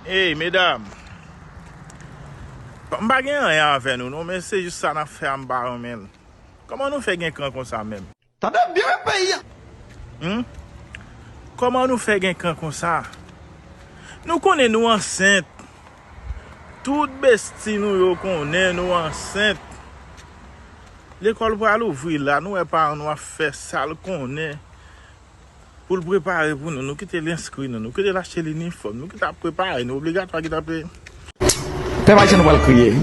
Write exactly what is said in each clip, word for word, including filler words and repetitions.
Ey, medam, m pa gen anyen avè nou non, men se jis sa n ap fè a, m pa renmen l. Kòman nou fè gen kran konsa menm? Tande byen wi peyi a. Hmm? Kòman nou fè gen kran konsa? Nou konnen nou ansent. Tout besti nou yo konnen nou ansent. Lekòl pral ouvri la, nou wè paran nou ap fè sa l konnen pou l prepare pou nou. Nou kite l enskri nou, nou kite l achte linifòm, nou kite l ap prepare nou, obligatwa kite l ap peye. Pèp ayisyen nou pral kriye.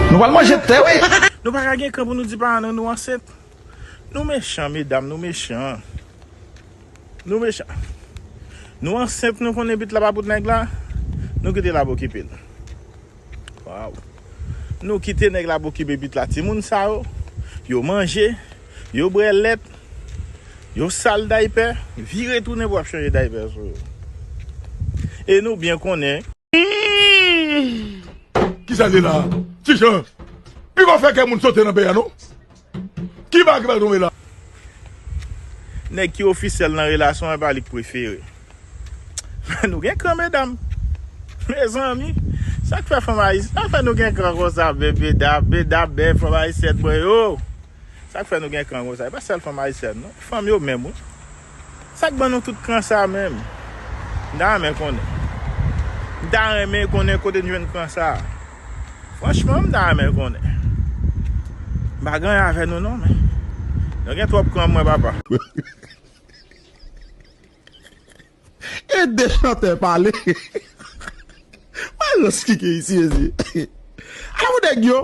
Nou pral manje tè wi. Nou pa ka gen kran pou nou di paran nou nou ansent. Nou mechan, medam, nou mechan. Nou mechan. Nou ansent, nou konnen pitit la pa pou nèg la. Nou kite l ap okipe l. Waw. Nou kite nèg la ap okipe pitit la. Timoun sa yo, yo manje, yo bwè lèt, yo sal daypè, vire tounen pou ap chanje daypè sou yo. E nou byen konnen. Kisa l ye la? Ti Jan, li pa fè kè moun sote nan peyi a non. Ki bagay ki pral tonbe la? Nèg ki ofisyèl nan relasyon an, e pa li k prefere. Nou gen kran, medam. Mezanmi, sa k fè fanm ayisyen, sa k fè nou gen kran konsa, bebe dab, bedab, bèl fanm ayisyèn mwen yo. Sa k fè nou gen kran konsa? E pa sèl fanm ayisyèn non, fanm yo menm wi. Sa k ban nou tout kran sa menm? M ta renmen konnen. M ta renmen konnen kote n jwenn kran sa. Franchman, m ta renmen konnen. M pa gen anyen avè nou non, men nou gen twòp kran mwen, papa. Ede chantè pale. Malans ki gen isi, mezye. Ala pou nèg yo.